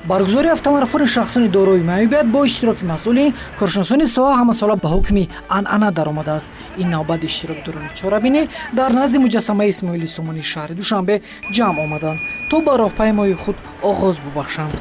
Баргузории автомарафони шахсони дорои маъюбият бо иштироки масъулин, коршиносони соҳа ҳамасола ба ҳукми анъана даромадааст. Ин навбат иштирокдорони чорабинӣ дар назди муҷассамаи Исмоили Сомонии шаҳри Душанбе ҷамъ омаданд, то ба роҳпаймоии худ оғоз бубахшанд.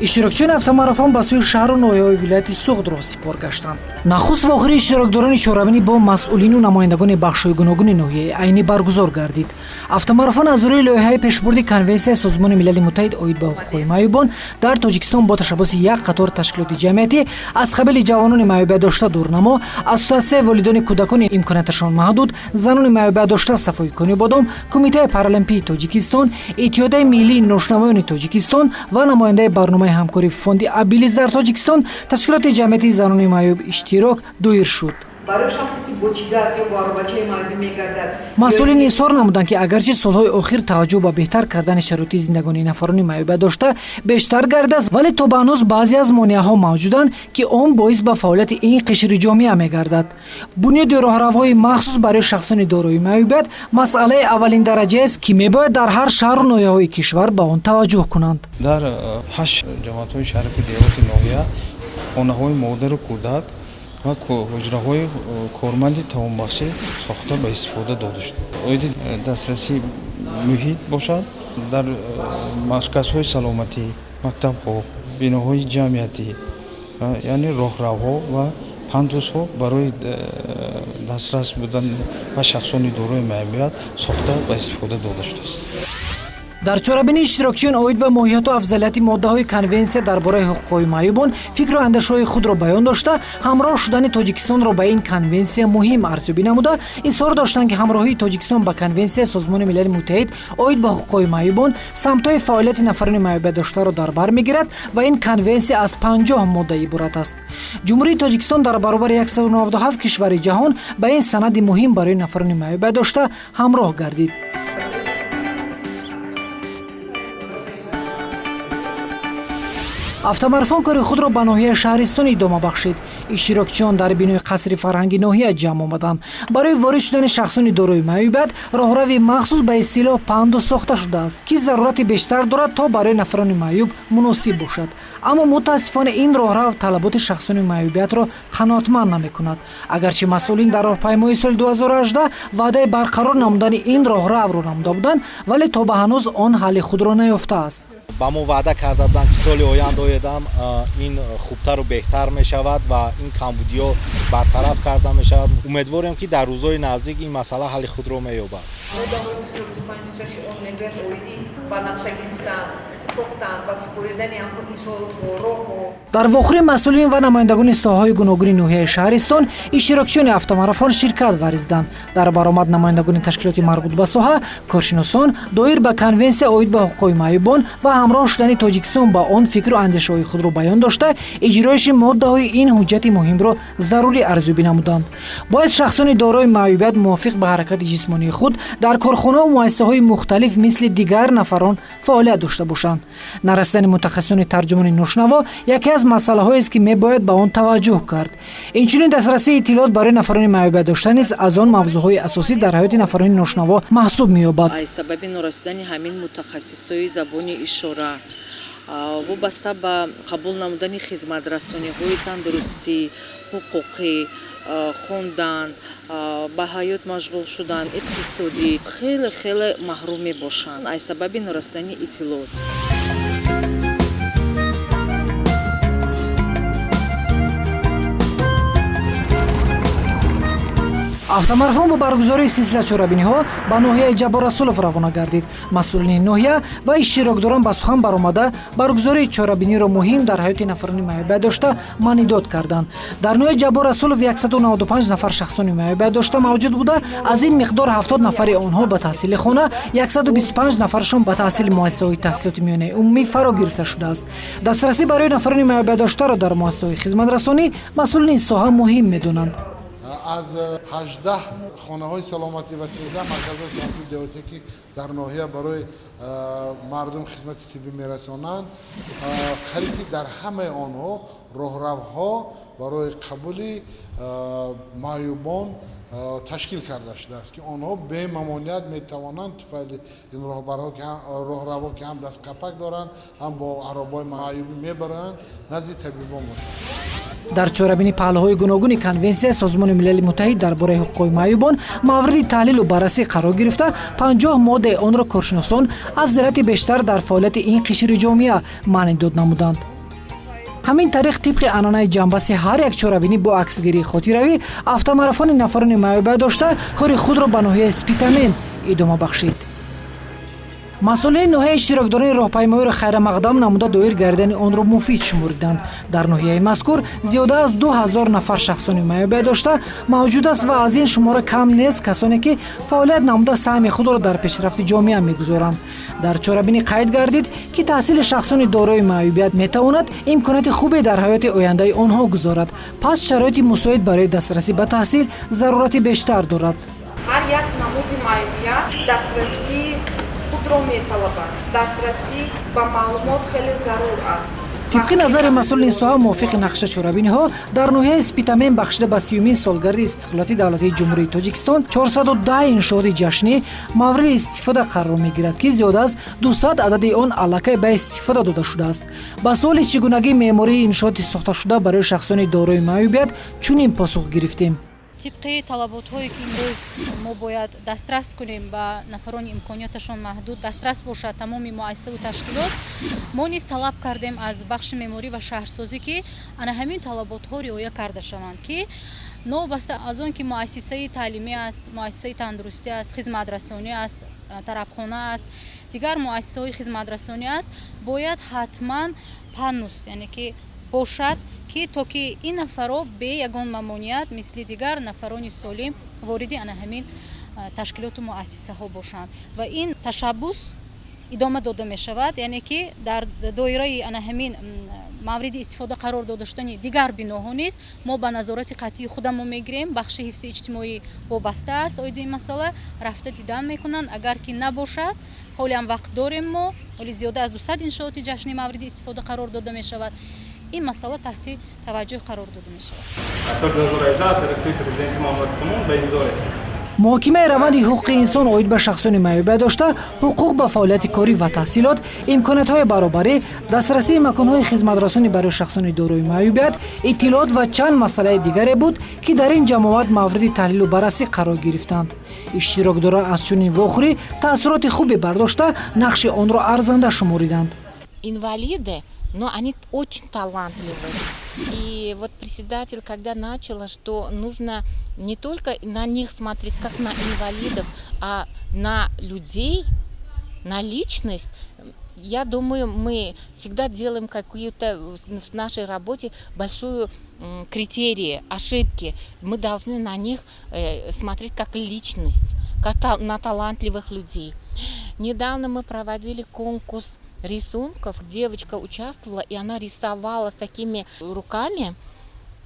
Иштирокчиёни автомарафон ба сӯи шаҳру ноҳияҳои вилояти Суғд роҳсипор гаштанд. Нахуст вохӯрии иштирокдорони чорабинӣ бо масъулину намояндагони бахшҳои гуногуни ноҳияи Айнӣ баргузор гардид. Автомарафон аз рӯи лоиҳаи пешбурди Конвенсияи Созмони Милали Муттаҳид оид ба ҳуқуқҳои маъюбон дар Тоҷикистон бо ташаббуси як қатор ташкилоти ҷамъиятӣ аз қабили ҷавонони маъюбиятдошта «Дурнамо», Ассотсиатсияи волидони кӯдакони имконияташон маҳдуд, занони маъюбиятдошта «Сафои Конибодом», Кумитаи паралимпии Тоҷикистон, Иттиҳодияи миллии ношунавоёни Тоҷикистон ва намояндаи барномаи ҳамкории фонди Абилис дар Тоҷикистон, ташкилоти ҷамъиятии занони маъюб «Иштирок» доир шуд. Барои шахсе, ки бо чигаз ё бо аробачаи маъюбӣ мегардад. Масъулин изҳор намуданд, ки агарчи солҳои охир таваҷҷӯҳ ба беҳтар кардани шароити зиндагонии нафарони маъюбият дошта бештар гардааст, вале то ба ҳанӯз баъзе аз монеаҳо мавҷуданд, ки он боис ба фаъолияти ин қишри ҷомеа мегардад. Бунёди роҳравҳои махсус барои шахсони дорои маъюбият масъалаи аввалиндараҷаест, ки мебояд дар ҳар шаҳру ноҳияҳои кишвар ба он таваҷҷӯҳ кунанд. Дар ҳашт ҷамоатҳои шаҳраку деҳоти ноҳия хонаҳои модару кӯдак ва ҳуҷраҳои корманди тавонбахшӣ сохта ба истифода дода шуд. Оиди дастрасии муҳит бошад, дар марказҳои саломатӣ, мактабҳо, биноҳои ҷамъиятӣ, яъне роҳравҳо ва пандусҳо барои дастрас будан ба шахсони дорои маъюбият сохта ба истифода дода шудааст. Дар чорабинӣ иштирокчиён оид ба моҳияту афзалияти моддаҳои Конвенсия дар бораи ҳуқуқҳои маъюбон фикру андешаҳои худро баён дошта, ҳамроҳ шудани Тоҷикистонро ба ин конвенсия муҳим арзёбӣ намуда, изҳор доштанд, ки ҳамроҳии Тоҷикистон ба Конвенсияи Созмони Милали Муттаҳид оид ба ҳуқуқҳои маъюбон самтҳои фаъолияти нафарони маъюбиятдоштаро дар бар мегирад ва ин конвенсия аз 50 модда иборат аст. Ҷумҳурии Тоҷикистон дар баробари 197 кишвари ҷаҳон ба ин санади муҳим барои нафарони маъюбиятдошта ҳамроҳ гардид. Автомарафон кори худро ба ноҳияи Шаҳристон идома бахшид. Иштирокчиён дар бинои қасри фарҳанги ноҳия ҷамъ омаданд. Барои ворид шудани шахсони дорои маъюбият роҳрави махсус, ба истилоҳ пандус, сохта шудааст, ки зарурати бештар дорад, то барои нафарони маъюб муносиб бошад. Аммо мутаассифона ин роҳрав талаботи шахсони маъюбиятро қаноатманд намекунад. Агарчи масъулин дар роҳпаймоии соли 2018 ваъдаи барқарор намудани ин роҳравро намуда буданд, вале то ба ҳанӯз он ҳалли худро наёфтааст. Ба мо ваъда карда буданд, ки соли оянда оядам ин хубтару беҳтар мешавад ва ин камбудиҳо бартараф карда мешавад. Умедворем, ки дар рӯзҳои наздик ин масъала ҳалли худро меёбад. Моддаҳои 24, 26 он мегӯяд оиди ба нақша гирифтан, сохтан ва супоридани ҳамхел иншоотҳо, роҳҳо. Дар вохӯрии масъулин ва намояндагони соҳаҳои гуногуни ноҳияи Шаҳристон иштирокчиёни автомарафон ширкат варзиданд. Дар баромад намояндагони ташкилоти марбут ба соҳа, коршиносон доир ба Конвенсия оид ба ҳуқуқҳои маъюбон ва ҳамроҳ шудани Тоҷикистон ба он фикру андешаҳои худро баён дошта, иҷроиши моддаҳои ин ҳуҷҷати муҳимро зарурӣ арзёбӣ намуданд. Бояд шахсони дорои маъюбият мувофиқ ба ҳаракати ҷисмонии худ дар корхонаву муассисаҳои мухталиф мисли дигар нафарон фаъолият дошта бошанд. Нарасидани мутахассисони тарҷумони ношунаво яке аз масъалаҳоест, ки мебояд ба он таваҷҷӯҳ кард. Инчунин дастрасии иттилоот барои нафарони маъюбият дошта низ аз он мавзӯъҳои асосӣ дар ҳаёти нафарони ношунаво маҳсуб меёбад. Аз сабаби норасидани ҳамин мутахассисҳои забони ишора вобаста ба қабул намудани хизматрасониҳои тандурустӣ, ҳуқуқӣ, хондан, ба ҳаёт машғул шудан, иқтисодӣ хеле хеле маҳрум мебошанд аз сабаби норасидани иттилоот. Автомарафон бо баргузории силсила чорабиниҳо ба ноҳияи Ҷаббор Расулов равона гардид. Масъулини ноҳия ва иштирокдорон ба сухан баромада, баргузории чорабиниро муҳим дар ҳаёти нафарони маъюбият дошта маънидод карданд. Дар ноҳияи Ҷаббор Расулов 195 нафар шахсони маъюбият дошта мавҷуд буда, аз ин миқдор 70 нафари онҳо ба таҳсили хона, 125 нафарашон ба таҳсили муассисаҳои таҳсилоти миёнаи умумӣ фаро гирифта шудааст. Дастрасӣ барои нафарони маъюбиятдоштаро дар муассисаҳои хизматрасонӣ масъулини соҳа муҳим медонанд. Аз 18 хонаҳои саломатӣ ва 13 марказҳои саломатии деҳотӣ, ки дар ноҳия барои мардум хизмати тиббӣ мерасонанд, қариб ки дар ҳамаи онҳо роҳравҳо барои қабули маъюбон. Ташкил карда шудааст, ки онҳо бемамоният метавонанд туфайли ин роҳбарҳо, роҳраво, ки ҳам дастқапак доранд, ҳам бо аробаҳои маъюбӣ мебаранд, назди табибон бошанд. Дар чорабинӣ паҳлӯҳои гуногуни Конвенсияи Созмони Милали Муттаҳид дар бораи ҳуқуқҳои маъюбон мавриди таҳлилу баррасӣ қарор гирифта, 50 моддаи онро коршиносон афзалияти бештар дар фаъолияти ин қишри ҷомеа маънидод намуданд. Ҳамин тариқ, тибқи анъанаи ҷамъбасти ҳар як чорабинӣ бо аксгирии хотиравӣ, автомарафони нафарони маъюбият дошта кори худро ба ноҳияи Спитамен идома бахшид. Масъулини ноҳияи иштирокдорони роҳпаймоиро хайрамақдам намуда, доир гардидани онро муфид шумориданд. Дар ноҳияи мазкур зиёда аз 2000 нафар шахсони маъюбият дошта мавҷуд аст ва аз ин шумора кам нест касоне, ки фаъолият намуда, саҳми худро дар пешрафти ҷомеа мегузоранд. Дар чорабинӣ қайд гардид, ки таҳсили шахсони дорои маъюбият метавонад имконияти хубе дар ҳаёти ояндаи онҳо гузорад, пас шароити мусоид барои дастрасӣ ба таҳсил зарурати бештар дорад. Ҳар як намуди маъюбият дастрасии худро металабад. Дастрасӣ ба маълумот хеле зарур аст. Тибқи назари масъулини соҳа, мувофиқи нақша чорабиниҳо дар ноҳияи Спитамен бахшида ба 30-умин солгарди истиқлолияти давлатии Ҷумҳурии Тоҷикистон 410 иншооти ҷашнӣ мавриди истифода қарор мегирад, ки зиёда аз 200 адади он аллакай ба истифода дода шудааст. Ба суоли чигунагии меъмории иншооти сохташуда барои шахсони дорои маъюбият чунин посух гирифтем. Тибқи талаботҳое, ки имрӯз мо бояд дастрас кунем ба нафарони имконияташон маҳдуд, дастрас бошад тамоми муассисаву ташкилот, мо низ талаб кардем аз бахши меъморӣ ва шаҳрсозӣ, ки ана ҳамин талаботҳо риоя карда шаванд, ки новобаста аз он ки муассисаи таълимӣ аст, муассисаи тандурустӣ аст, хизматрасонӣ аст, тарабхона аст, дигар муассисаҳои хизматрасонӣ аст, бояд ҳатман паннус, яъне ки бошад, ки то ки ин нафарро бе ягон мамоният мисли дигар нафарони солим вориди ана ҳамин ташкилоту муассисаҳо бошанд. Ва ин ташаббус идома дода мешавад, яъне ки дар доираи ана ҳамин мавриди истифода қарор дода шудани дигар биноҳо низ мо ба назорати қатъии худамон мегирем. Бахши ҳифзи иҷтимоӣ вобаста аст оиди ин масъала, рафта дидан мекунанд. Агар ки набошад, ҳолиам вақт дорем мо, ҳоли зиёда аз 200 иншооти ҷашнӣ мавриди истифода қарор дода мешавад, ин масъала таҳти таваҷҷӯҳ қарор дода мешавад. Соли 2018 аз тарафи президенти мамлакатамон ба имзо расид. Муҳокимаи раванди ҳуқуқи инсон оид ба шахсони маъюбият дошта, ҳуқуқ ба фаъолияти корӣ ва таҳсилот, имкониятҳои баробарӣ, дастрасии маконҳои хизматрасонӣ барои шахсони дорои маъюбият, иттилоот ва чанд масъалаи дигаре буд, ки дар ин ҷамоат мавриди таҳлилу баррасӣ қарор гирифтанд. Иштирокдорон аз чунин вохӯрӣ таассуроти хубе бардошта, нақши онро арзанда шумориданд. Инвалиды, но они очень талантливые. И вот председатель, когда начала, что нужно не только на них смотреть, как на инвалидов, а на людей, на личность, я думаю, мы всегда делаем какую-то в нашей работе большую критерии, ошибки. Мы должны на них смотреть как личность, как на талантливых людей. Недавно мы проводили конкурс рисунков. Девочка участвовала, и она рисовала с такими руками.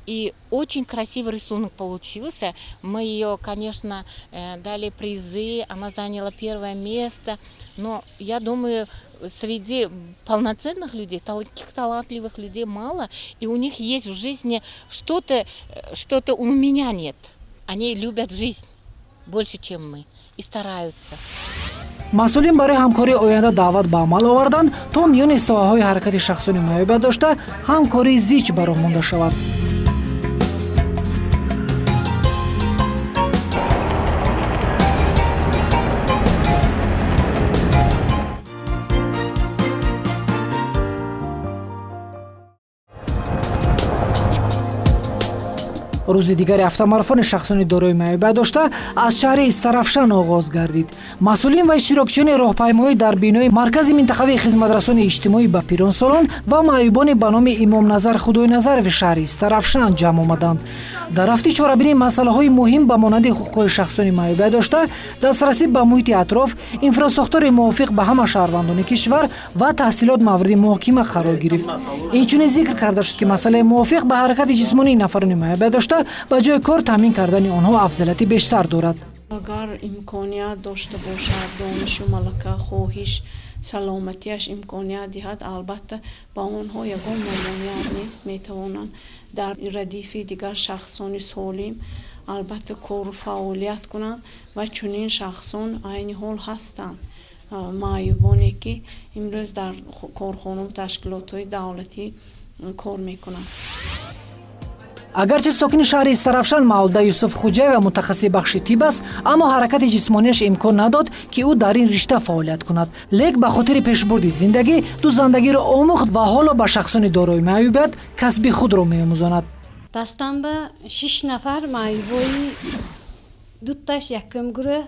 И очень красивый рисунок получился. Мы ее, конечно, дали призы, она заняла первое место. Но я думаю, среди полноценных людей, таких талантливых людей мало, и у них есть в жизни что-то, что-то у меня нет. Они любят жизнь больше, чем мы, и стараются. Масъулин барои ҳамкории оянда даъват ба амал оварданд, то миёни соҳаҳои ҳаракати шахсони маъюбият дошта ҳамкории зич ба роҳ монда шавад. Рӯзи дигари автомарафони шахсони дорои маъюбият дошта аз шаҳри Истарафшан оғоз гардид. Масъулин ва иштирокчиёни роҳпаймоӣ дар бинои маркази минтақавии хизматрасони иҷтимоӣ ба пиронсолон ва маъюбони ба номи Имомназар Худойназарови шаҳри Истарафшан ҷамъ омаданд. Дар рафти чорабинӣ масъалаҳои муҳим ба монанди ҳуқуқҳои шахсони маъюбият дошта, дастрасӣ ба муҳити атроф, инфрасохтори мувофиқ ба ҳама шаҳрвандони кишвар ва таҳсилот мавриди муҳокима қарор гирифт. Инчунин зикр карда шуд, ки масъалаи мувофиқ ба ҳаракати ҷисмонии нафарони маъюбият дошта ба ҷои кор таъмин кардани онҳо афзалияти бештар дорад. Агар имконият дошта бошад, донишу малака, хоҳиш, саломатиаш имконият диҳад, албатта, ба онҳо ягон мамоният нест, метавонанд дар радифи дигар шахсони солим Албатта, кору фаъолият кунанд ва чунин шахсон айни ҳол ҳастанд, маъюбоне ки имрӯз дар корхонаву ташкилотҳои давлатӣ кор мекунанд. Агарчи сокини шаҳри Истаравшан Мавлуда Юсуф Хуҷаева мутахассиси бахши тиб аст, аммо ҳаракати ҷисмонияш имкон надод, ки ӯ дар ин ришта фаъолият кунад. Лек ба хотири пешбурди зиндагӣ дузандагиро омӯхт ва ҳоло ба шахсони дорои маъюбият касби худро меомӯзонад. Дастам ба шиш нафар маъюбои: дуташ якум гурӯҳ,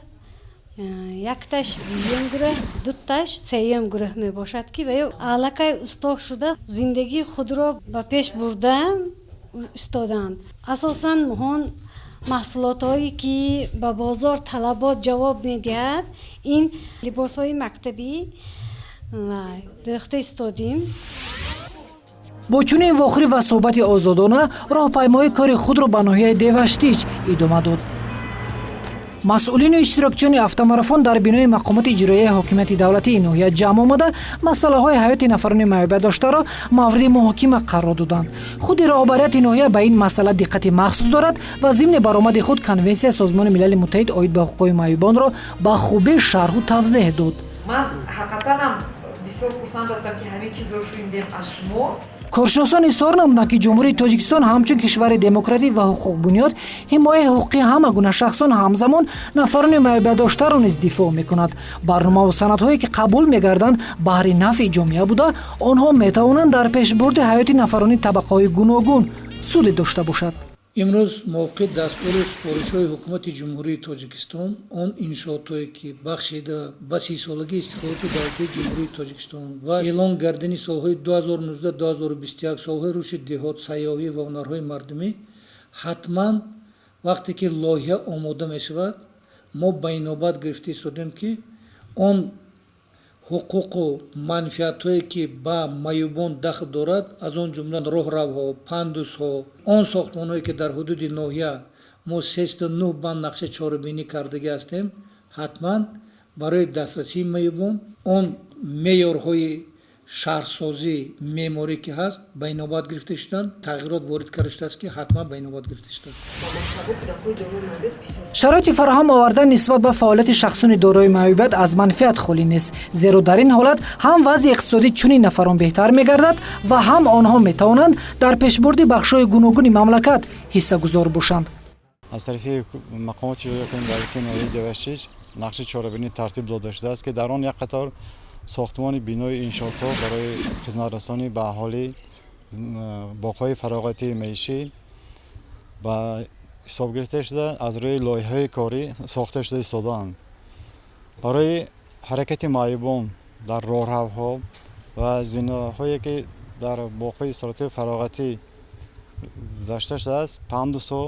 якташ дуюм гурӯҳ, дуташ сеюм гурӯҳ мебошад, ки ваё аллакай устод шуда, зиндагии худро ба пеш бурда истоданд. Асосан он маҳсулотҳое ки ба бозор талабот ҷавоб медиҳад, ин либосҳои мактабӣ дӯхта истодим. Бо чунин вохӯрӣ ва суҳбати озодона роҳпаймоӣ кори худро ба ноҳияи Деваштич идома дод. Масъулину иштирокчиёни автомарафон дар бинои мақомоти иҷроияи ҳокимияти давлатии ноҳия ҷамъ омада, масъалаҳои ҳаёти нафарони маъюбият доштаро мавриди муҳокима қарор доданд. Худи роҳбарияти ноҳия ба ин масъала диққати махсус дорад ва зимни баромади худ Конвенсияи Созмони Милали Муттаҳид оид ба ҳуқуқҳои маъюбонро ба хубӣ шарҳу тавзеҳ дод. Ман ҳақиқатанам бисёр хурсанд ҳастам, ки ҳамин чизро шунидем аз шумо. Коршиносон изҳор намуданд, ки Ҷумҳурии Тоҷикистон ҳамчун кишвари демократӣ ва ҳуқуқбунёд ҳимояи ҳуқуқи ҳама гуна шахсон, ҳамзамон нафарони маъюбиятдоштаро низ дифоъ мекунад. Барномаву санадҳое ки қабул мегарданд, баҳри нафъи ҷомеа буда, онҳо метавонанд дар пешбурди ҳаёти нафарони табақаҳои гуногун суде дошта бошад. Имрӯз мувофиқи дастуру супоришҳои Ҳукумати Ҷумҳурии Тоҷикистон, он иншоотҳое ки бахшида ба 30-солагии истиқлолияти давлатии Ҷумҳурии Тоҷикистон ва эълон гардини солҳои 2019-2021 солҳои рушди деҳот, сайёҳӣ ва ҳунарҳои мардумӣ, ҳатман вақте ки лоиҳа омода мешавад, мо ба инобат гирифта истодем, ки он ҳуқуқу манфиатҳое ки ба маъюбон дахл дорад, аз он ҷумла роҳравҳо, пандусҳо, он сохтмонҳое ки дар ҳудуди ноҳия мо 309 банд нақша чорабинӣ кардагӣ ҳастем, ҳатман барои дастрасии маъюбон он меъёрҳои шаҳрсозӣ, меъморӣ ки ҳаст, ба инобат гирифта шуданд, тағйирот ворид карда шудааст, ки ҳатман ба инобат гирифта шудааст. Шароити фароҳам овардан нисбат ба фаъолияти шахсони дорои маъюбият аз манфиат холӣ нест, зеро дар ин ҳолат ҳам вазъи иқтисодии чунин нафарон беҳтар мегардад ва ҳам онҳо метавонанд дар пешбурди бахшҳои гуногуни мамлакат ҳиссагузор бошанд. Аз тарафи мақомоти иҷроияи давлатии ноҳияи Деваштич нақши чорабинӣ тартиб дода шудааст, ки дар он як қатор сохтмони бинои иншоотҳо барои хизматрасонӣ ба аҳолӣ, боғҳои фароғатии маишӣ ба ҳисоб гирифта шуда, аз рӯи лоиҳаҳои корӣ сохта шуда истодаанд. Барои ҳаракати маъюбон дар роҳравҳо ва зинаҳое ки дар боғҳои истироҳатии фароғатӣ гузашта шудааст, пандусҳо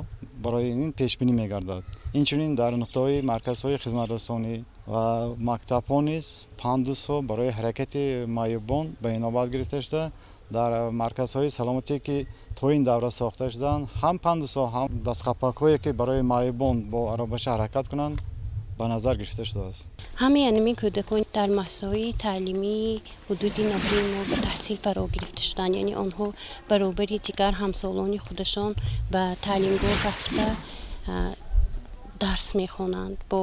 барои ин пешбинӣ мегардад. Инчунин дар нуқтаҳои марказҳои хизматрасонӣ ва мактабҳо низ пандусҳо барои ҳаракати маъюбон ба инобат гирифта шуда, дар марказҳои саломатӣ ки то ин давра сохта шуданд, ҳам пандусҳо, ҳам дастқапакҳое ки барои маъюбон бо аробача ҳаракат кунанд, ба назар гирифта шудааст. Ҳамаи анами кӯдакон дар муассисаҳои таълимии ҳудуди ноҳияи мо ба таҳсил фаро гирифта шуданд, яъне онҳо баробари дигар ҳамсолони худашон ба таълимгоҳ рафта дарс мехонанд, бо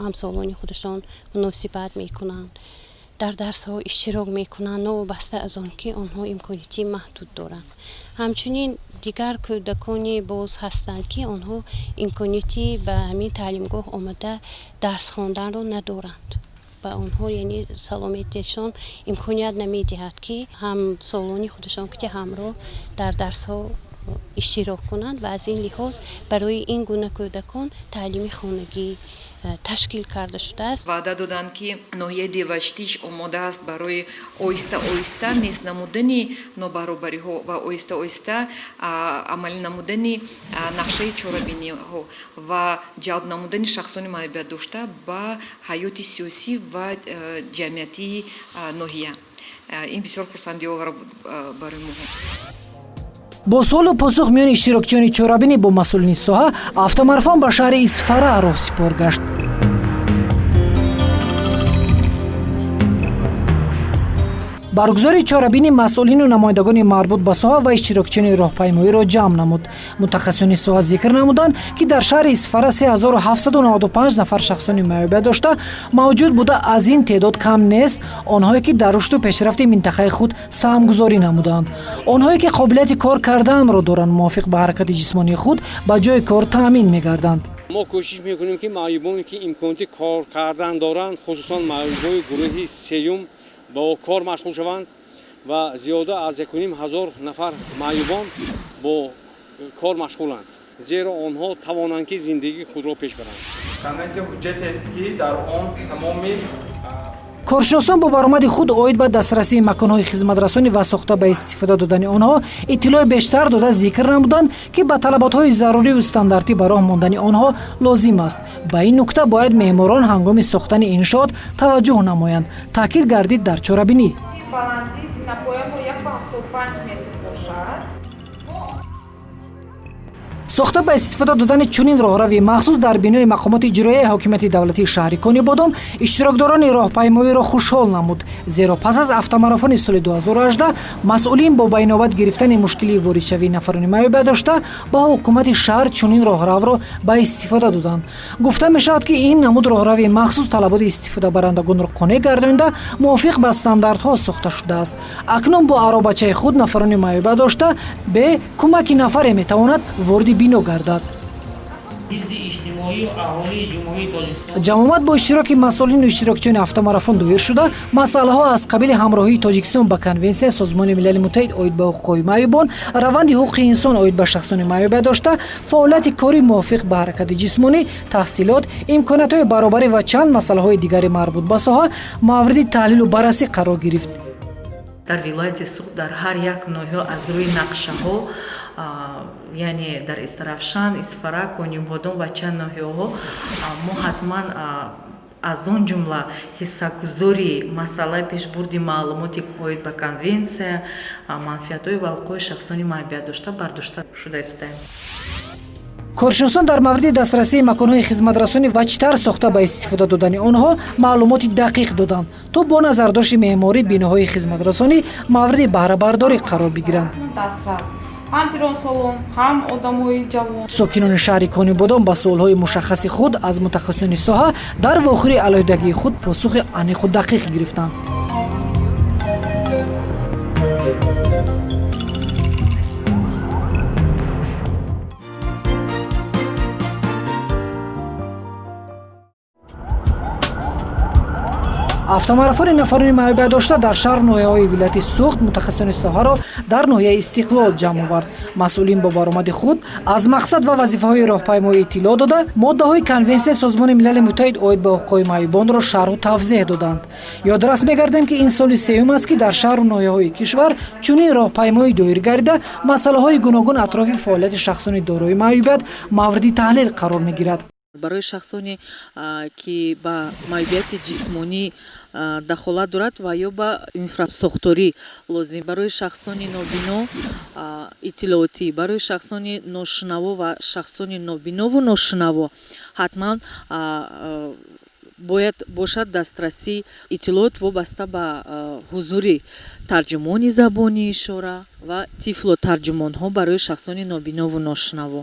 ҳамсолони худашон муносибат мекунанд, дар дарсҳо иштирок мекунанд, новобаста аз он ки онҳо имконияти маҳдуд доранд. Ҳамчунин дигар кӯдаконе боз ҳастанд, ки онҳо имконияти ба ҳамин таълимгоҳ омада дарс хонданро надоранд. Ба онҳо, яъне саломатиашон имконият намедиҳад, ки ҳамсолони худашон ки ҳамроҳ дар дарсҳо иштирок кунанд, ва аз ин лиҳоз барои ин гуна кӯдакон таълими хонагӣ ташкил карда шудааст. Ваъда доданд, ки ноҳияи Деваштич омода аст барои оҳиста оҳиста нест намудани нобаробариҳо ва оҳиста оҳиста амалӣ намудани нақшаи чорабиниҳо ва ҷалб намудани шахсони маъюбиятдошта ба ҳаёти сиёсӣ ва ҷамъиятии ноҳия. Ин бисёр хурсандиовар буд барои мо. Бо суолу посух миёни иштирокчиёни чорабинӣ бо масъулини соҳа автомарафон ба шаҳри Исфара роҳсипор гашт. Баргузории чорабинӣ масъулину намояндагони марбут ба соҳа ва иштирокчиёни роҳпаймоиро ҷамъ намуд. Мутахассисони соҳа зикр намуданд, ки дар шаҳри Исфара 3795 нафар шахсони маъюбият дошта мавҷуд буда, аз ин теъдод кам нест онҳое, ки дар рушду пешрафти минтақаи худ саҳмгузорӣ намуданд. Онҳое, ки қобилияти кор карданро доранд, мувофиқ ба ҳаракати ҷисмонии худ ба ҷои кор таъмин мегарданд. Мо кӯшиш мекунем, ки маъюбоне, ки имконоти кор кардан доранд, хусусан маъюбои гурӯҳи сеюм, бо кор машғул шаванд ва зиёда аз 1500 нафар маъюбон бо кор машғуланд, зеро онҳо тавонанд, ки зиндагии худро пеш баранд. Конвенсия ҳуҷҷатест, ки дар он тамоми Коршиносон бо баромади худ оид ба дастрасии маконҳои хизматрасонӣ ва сохта ба истифода додани онҳо иттилои бештар дода, зикр намуданд, ки ба талаботҳои зарурию стандартӣ ба роҳ мондани онҳо лозим аст. Ба ин нукта бояд меъморон ҳангоми сохтани иншоот таваҷҷӯҳ намоянд, таъкид гардид дар чорабинӣ. Баландии зинапоямо 1,75 метр бошад. Сохта ба истифода додани чунин роҳрави махсус дар бинои мақомоти иҷроияи ҳокимияти давлатии шаҳри Конибодом иштирокдорони роҳпаймоиро хушҳол намуд, зеро пас аз автомарафони соли 2018 масъулин бо ба инобат гирифтани мушкилии воридшавии нафарони маъюбият дошта ба ҳукумати шаҳр чунин роҳравро ба истифода доданд. Гуфта мешавад, ки ин намуд роҳрави махсус талаботи истифодабарандагонро қонеъ гардонида, мувофиқ ба стандартҳо сохта шудааст. Акнун бо аробачаи худ нафарони маъюбият дошта бе кӯмаки нафаре метавонад вориди бино гардад. Ҷамъомад бо иштироки масъулину иштирокчиёни автомарафон доир шуда, масъалаҳо аз қабили ҳамроҳии Тоҷикистон ба Конвенсияи Созмони Милали Муттаҳид оид ба ҳуқуқҳои маъюбон, раванди ҳуқуқи инсон оид ба шахсони маъюбият дошта, фаъолияти корӣ мувофиқ ба ҳаракати ҷисмонӣ, таҳсилот, имкониятҳои баробарӣ ва чанд масъалаҳои дигари марбут ба соҳа мавриди таҳлилу баррасӣ қарор гирифт. Дар вилояти Суғд дар ҳар як ноҳия аз рӯи нақшаҳо, яъне дар Истаравшан, Исфара, Конибодом ва чанд ноҳияҳо мо ҳатман, аз он ҷумла ҳиссагузори масъалаи пешбурди маълумоти оид ба конвенсия, манфиатҳои ва ҳуқуқҳои шахсони маъюбиятдошта бардошта шуда истодаем. Коршиносон дар мавриди дастрасии маконҳои хизматрасонӣ ва чӣ тавр сохта ба истифода додани онҳо маълумоти дақиқ доданд, то бо назардошти меъморӣ биноҳои хизматрасонӣ мавриди баҳрабардорӣ қарор бигиранд. Ҳам пиронсолон, ҳам одамои ҷавон. Сокинони шаҳри Конибодом ба суолҳои мушаххаси худ аз мутахассисони соҳа дар вохӯри алоҳидагии худ посухи аниқу дақиқ гирифтанд. Автомарафони нафарони маъюбият дошта дар шаҳру ноҳияҳои вилояти Суғд мутахассисони соҳаро дар ноҳияи Истиқлол ҷамъ овард. Масъулин бо баромади худ аз мақсад ва вазифаҳои роҳпаймоӣ иттилоъ дода, моддаҳои Конвенсияи Созмони Милали Муттаҳид оид ба ҳуқуқҳои маъюбонро шарҳу тавзеҳ доданд. Ёдрас мегардем, ки ин соли сеюм аст, ки дар шаҳру ноҳияҳои кишвар чунин роҳпаймоӣ доир гардида, масъалаҳои гуногун атрофи фаъолияти шахсони дорои маъюбият мавриди таҳлил қарор мегирад. Барои шахсоне, ки ба маъюбияти ҷисмонӣ дахолат дорад ва ё ба инфрасохторӣ лозим, барои шахсони нобино иттилоотӣ, барои шахсони ношунаво ва шахсони нобинову ношунаво ҳатман бояд бошад дастрасии иттилоот вобаста ба ҳузури тарҷумони забони ишора ва тифлотарҷумонҳо барои шахсони нобинову ношунаво.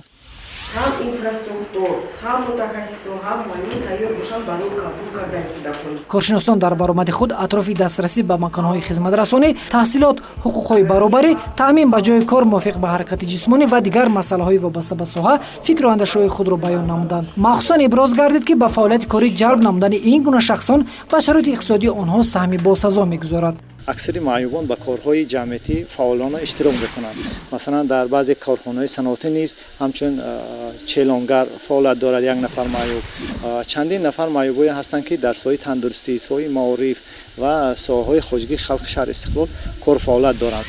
Ҳам инфраструктур, ҳам мутахассисон, ҳам муаллим тайёр бошанд барои қабул кардани кӯдакон. Коршиносон дар баромади худ атрофи дастрасӣ ба маконҳои хизматрасонӣ, таҳсилот, ҳуқуқҳои баробарӣ, таъмин ба ҷои кор мувофиқ ба ҳаракати ҷисмонӣ ва дигар масъалаҳои вобаста ба соҳа фикру андешаҳои худро баён намуданд. Махсусан иброз гардид, ки ба фаъолияти корӣ ҷалб намудани ин гуна шахсон ба шароити иқтисодии онҳо саҳми босазо мегузорад. Аксари маъюбон ба корҳои ҷамъиятӣ фаъолона иштирок мекунанд. Масалан, дар баъзе корхонаҳои саноатӣ низ ҳамчун челонгар фаъолият дорад як нафар маъюб. Чандин нафар маъюбое ҳастанд, ки дар соҳаи тандурустӣ, соҳаи маориф ва соҳаҳои хоҷагии халқи шаҳри Истиқлол кор фаъолият доранд.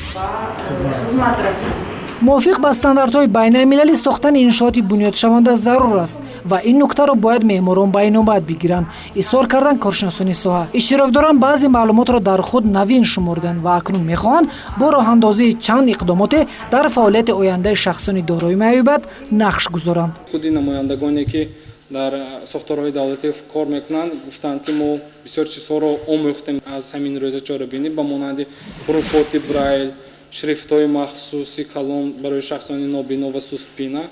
Мувофиқ ба стандартҳои байналмилалӣ сохтани иншооти бунёдшаванда зарур аст ва ин нуктаро бояд меъморон ба инобат бигиранд, изҳор карданд коршиносони соҳа. Иштирокдорон баъзе маълумотро дар худ навин шуморданд ва акнун мехоҳанд бо роҳандозии чанд иқдомоте дар фаъолияти ояндаи шахсони дорои маъюбият нақш гузоранд. Худи намояндагоне, ки Дар сохторҳои давлатӣ кор мекунанд, гуфтанд, ки мо бисёр чизҳоро омӯхтем аз ҳамин рӯза чорабинӣ, ба монанди ҳуруфоти Брайл, шрифтҳои махсуси калон барои шахсони нобино ва сустбина,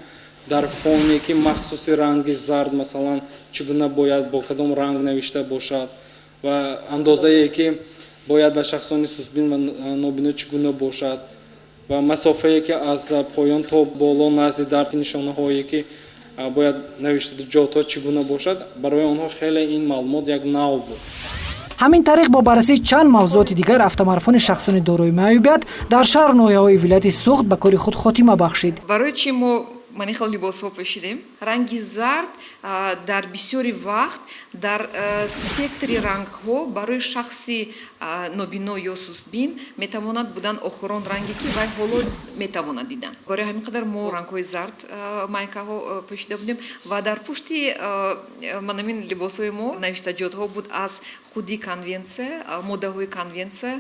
дар фоне ки махсуси ранги зард, масалан, чӣ гуна бояд бо кадом ранг навишта бошад ва андозае ки бояд ба шахсони сустбин ва нобино чӣ гуна бошад ва масофае ки аз поён то боло назди дар нишонаҳое ки бояд навишта ҷотҳо чӣ гуна бошад. Барои онҳо хеле ин маълумот як нав буд. Ҳамин тариқ, бо баррасии чанд мавзӯоти дигар, автомарафони шахсони дорои маъюбият дар шаҳру ноҳияҳои вилояти Суғд ба кори худ хотима бахшид. Барои чӣ мо ман ин хел либосҳо пӯшидем? Ранги зард дар бисёри вақт дар спектри рангҳо барои шахси нобино ё сустбин метавонад будан охирон ранге, ки вай ҳоло метавонад дидан. Барои ҳамин қадар мо рангҳои зард майкаҳо пӯшида будем ва дар пушти манамин либосҳои мо навиштаҷотҳо буд аз худи конвенсия, моддаҳои конвенсия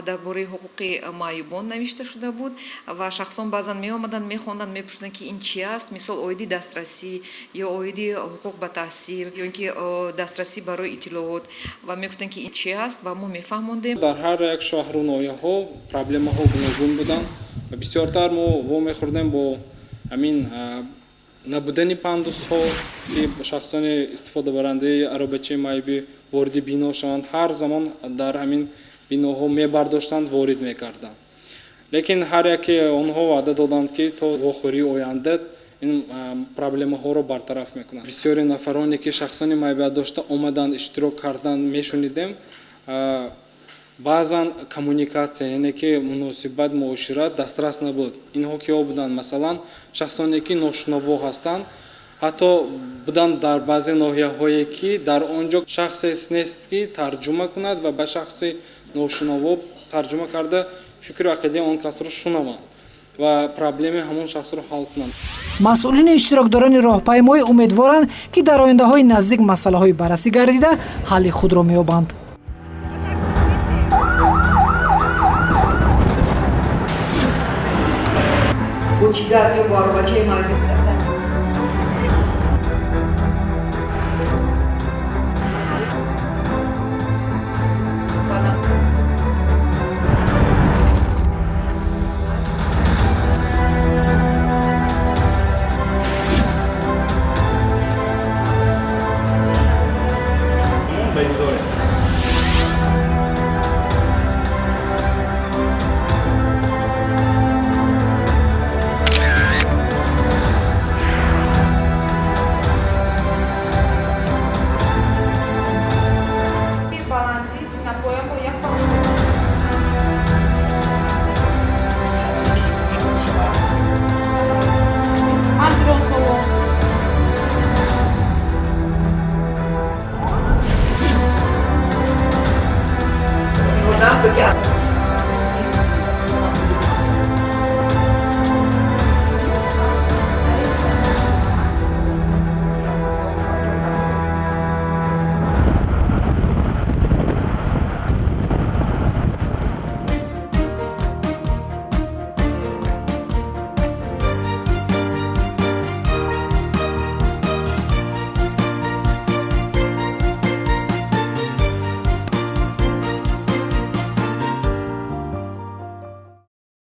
дар бораи ҳуқуқи маъюбон навишта шуда буд ва шахсон баъзан меомаданд, мехонданд, мепурсиданд, ки ин чи аст. Мисол, оиди дастрасӣ ё оиди ҳуқуқ ба таҳсил ё ин ки дастрасӣ барои иттилоот ва мегуфтанд, ки ин чи аст, ва мо мефаҳмондем. Дар ҳар як шаҳру ноҳияҳо проблемаҳо гуногун буданд ва бисёртар мо вомехӯрдем бо ҳамин набудани пандусҳо, ки шахсони истифодабарандаи аробачаи маъюбӣ вориди бино шаванд. Ҳар замон дар ҳамин биноҳо мебардоштанд, ворид мекарданд, лекин ҳар яке онҳо ваъда доданд, ки то вохӯрии оянда ин проблемаҳоро бартараф мекунанд. Бисёри нафароне ки шахсони маъюбият дошта омаданд, иштирок карданд, мешунидем, баъзан коммуникатсия, яъне ки муносибат, муошират дастрас набуд. Инҳо киҳо буданд? Масалан, шахсоне ки ношунаво ҳастанд. Ҳатто буданд дар баъзе ноҳияҳое, ки дар он ҷо шахсе нест, ки тарҷума кунад ва ба шахси ношунаво тарҷума карда фикру ақидаи он касро шунаванд ва проблеми ҳамон шахсро ҳал кунанд. Масъулини иштирокдорони роҳпаймоӣ умедворанд, ки дар ояндаҳои наздик масъалаҳои баррасӣ гардида ҳалли худро меёбанд. Бо чӣ газ ё бо аробачаи маъюбӣ. Ба имзо расид. Баландии зинапоямо як ман пирон. Одам.